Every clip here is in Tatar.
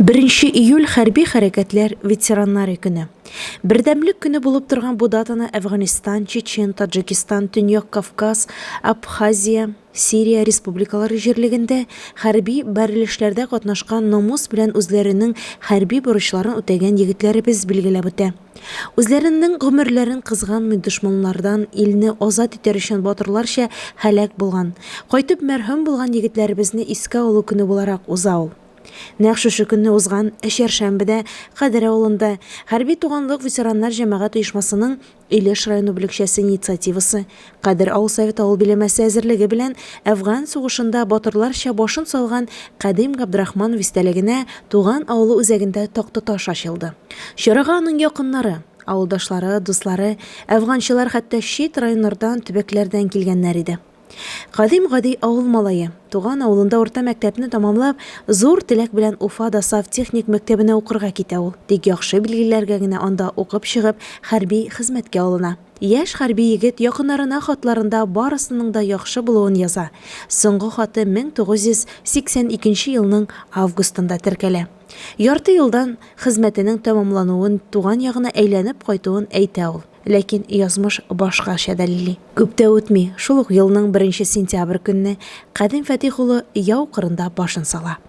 Беренче июль хәрби хәрәкәтләр ветераннары көне. Бердәмлек көне булып торган бу датаны Әфганистан, Чечен, Таджикистан, Төньяк Кавказ, Абхазия, Сирия республикалары җирлегендә хәрби бәрелешләрдә катнашкан намус белән үзләренең хәрби бурычларын үтәгән егетләребез билгеләп үтә. Үзләренең гомерләрен кызганмый дошманнардан илне азат итәр өчен батырларча һәлак булган, кайтып мәрхүм булган егетләребезне искә алу көне буларак уза ул. Нәкъ шушы көнне узган чәршәмбедә Кадер авылында Хәрби туганлык ветераннар җәмәгать оешмасының Илеш районы бүлекчәсе инициативасы, Кадер авыл советы авыл биләмәсе әзерлеге белән Әфган сугышында батырларча башын салган Кадим Габдрахманов истәлегенә туган авылы үзәгендә тактаташ ачылды. Чарага аның якыннары, авылдашлары, дуслары, әфганчылар, хәтта чит районнардан, төбәкләрдән килгәннәр иде. Кадим гади авыл малае. Туган авылында урта мәктәпне тамамлап, зур теләк белән Уфа ДОСААФ техник мәктәбенә укырга китә ул. Тик яхшы билгеләргә генә анда укып чыгып, хәрби хезмәткә алына. Яшь хәрби егет якыннарына хатларында барысының да яхшы булуын яза. Соңгы хаты 1982 елның августында теркәлә. Ярты елдан хезмәтенең тәмамлануын, туган ягына әйләнеп кайтуын әйтә ул. Ләкин язмыш башкача дәлилли. Күп тә үтми, шул ук елның беренче сентябрь көнне Кадим Фәтих улы яу кырында башын сала.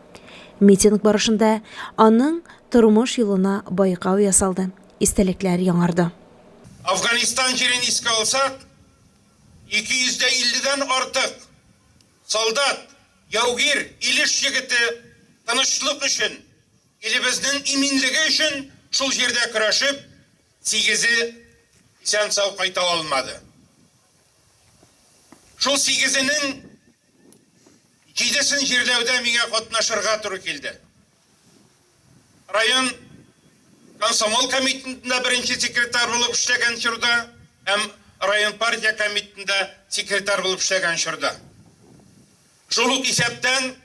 Митинг барышында аның тормыш юлына байкау ясалды, истәлекләр яңарды. Афганистан җирен искә алсак, 250 дән артык солдат, яугир, Илеш егете тынычлык өчен, илебезнең иминлеге өчен шул җирдә көрәшеп, Сигезе исән-сау кайта алмады. Шул сигезенең җидесен җирләүдә миңа катнашырга туры килде. Район комсомол комитетында беренче секретарь булып эшләгән чорда һәм район партия комитетында секретарь булып эшләгән чорда. Шул ук исәптән,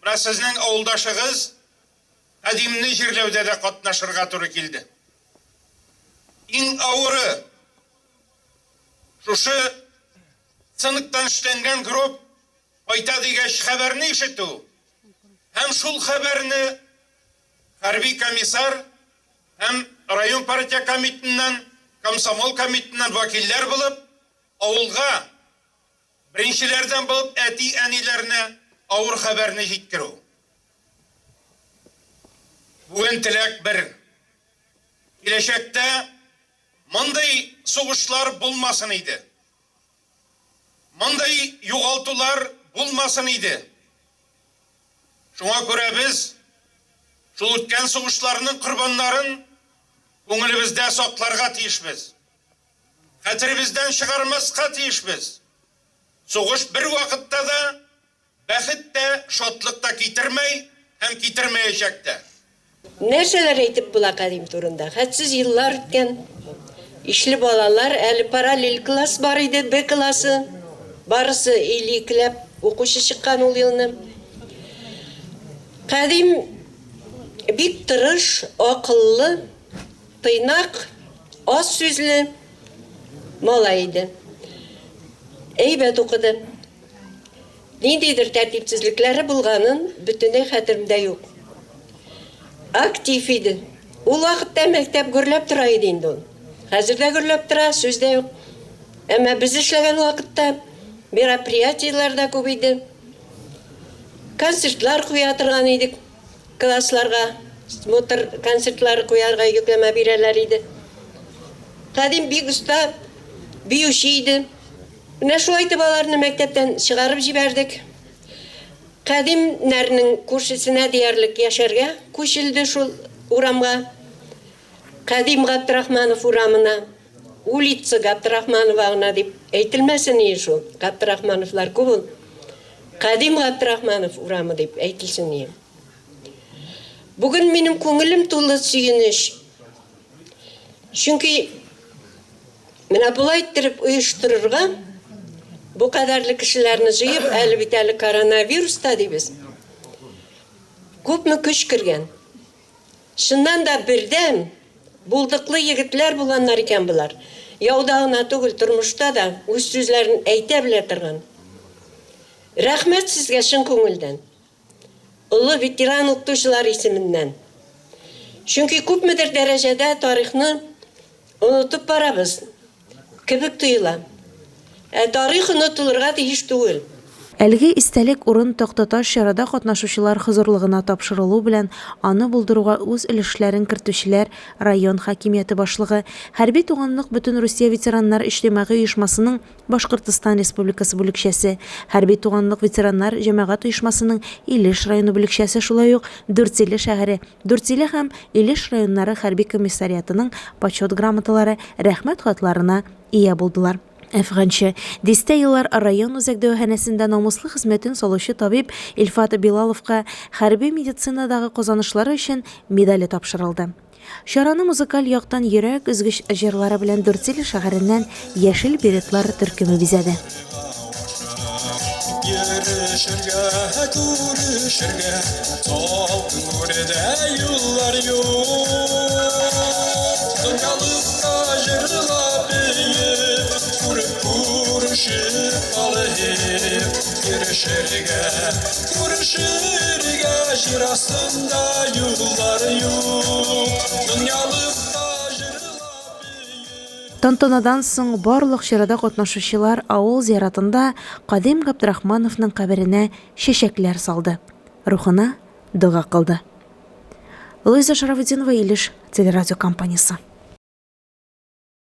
менә сезнең авылдашыгыз Кадимне җирләүдә дә катнашырга туры килде. Иң авыры, шушы цинктан эшләнгән гроб кайта дигәч хәбәрне ишетү һәм шул хәбәрне хәрби комиссар һәм район партия комитетыннан, комсомол комитетыннан вәкилләр булып авылга Беренчеләрдән булып әти-әниләренә авыр хәбәрне җиткерү. Бүген теләк бер, киләчәктә мондый сугышлар булмасын иде. Мондый югалтулар булмасын иде. Шуңа күрә без шул үткән сугышларның корбаннарын күңелебездә сакларга тиешбез. Хәтеребездән чыгармаска тиешбез, сугыш бервакытта да бәхет тә, шатлык та китермәй һәм китермәячәк тә. Нәрсәләр әйтеп була Кадим турында? Хәтсез еллар үткән. Ишле балалар, әле параллель класс бар иде, Б классы. Барысы 52 ләп укучы чыккан ул елны. Кадим бик тырыш, акыллы. Тыйнак, аз сүзле малай иде. Әйбәт укыды. Ниндидер тәртипсезлекләре булганын бөтенләй хәтеремдә юк. Актив иде. Ул вакытта мәктәп гөрләп тора иде инде ул. Хәзер дә гөрләп тора, сүз дә юк. Әмма без эшләгән вакытта мероприятиеләр дә күп иде. Концертлар куя торган идек. Классларга смотр концертлары куярга йөкләмә бирәләр иде. Кадим бик оста биюче иде. Менә шулай итеп аларны мәктәптән чыгарып җибәрдек. Кадимнәрнең күршесенә диярлек яшәргә күчелде шул урамга. Кадим Габдрахманов урамына. Улица Габдрахманова гына дип әйтелмәсен ие шул. Габдрахмановлар күп ул. Кадим Габдрахманов урамы дип әйтелсен ие. Бүген минем күңелем тулы сөенеч. Чөнки менә болай иттереп оештырырга бу кадәрле кешеләрне җыеп, әле бит әле коронавирус та дибез. Күпме көч кергән. Чыннан да бердәм, булдыклы егетләр булганнар икән болар. Яуда гына түгел, тормышта да үз сүзләрен әйтә белә торган. Рәхмәт сезгә чын күңелдән. олы ветеран укытучылар исеменнән. Чөнки күпмедер дәрәҗәдә тарихны онытып барабыз кебек тоела. Ә тарих онытылырга тиеш түгел. Әлеге истәлек урын тактаташ чарада катнашучылар хозурлыгына тапшырылу белән аны булдыруга үз өлешләрен кертүчеләр район хакимияте башлыгы, Хәрби туганлык Бөтенрусия ветераннар иҗтимагый оешмасының Башкортстан Республикасы бүлекчәсе, Хәрби туганлык ветераннар җәмәгать оешмасының Илеш районы бүлекчәсе, шулай ук Дүртөйле шәһәре, Дүртөйле һәм Илеш районнары хәрби комиссариатының Почет грамоталары, Рәхмәт хатларына ия булдылар. Әфганчы, дистә еллар район үзәк дәваханәсендә намуслы хезмәтен салучы табиб Илфат Билаловка хәрби медицинадагы казанышлары өчен медале тапшырылды. Чараны музыкаль яктан йөрәк өзгеч җырлары белән Дүртөйле шәһәреннән Яшел беретлар төркеме бизәде. Йөрешергә, күрешергә, салкын күрдә юллар юк. Дөньялыкта җырлап биеп, күреп күрешеп алыйк. Йөрешергә, күрешергә җир астында юллар юк. Дөньялыкта җырлап биеп. Тантанадан соң барлык чарада катнашучылар авыл зиратында Кадим Габдрахмановның каберенә чәчәкләр салды, рухына дога кылды. Луиза Шарафутдинова, Илеш телерадиокомпаниясе.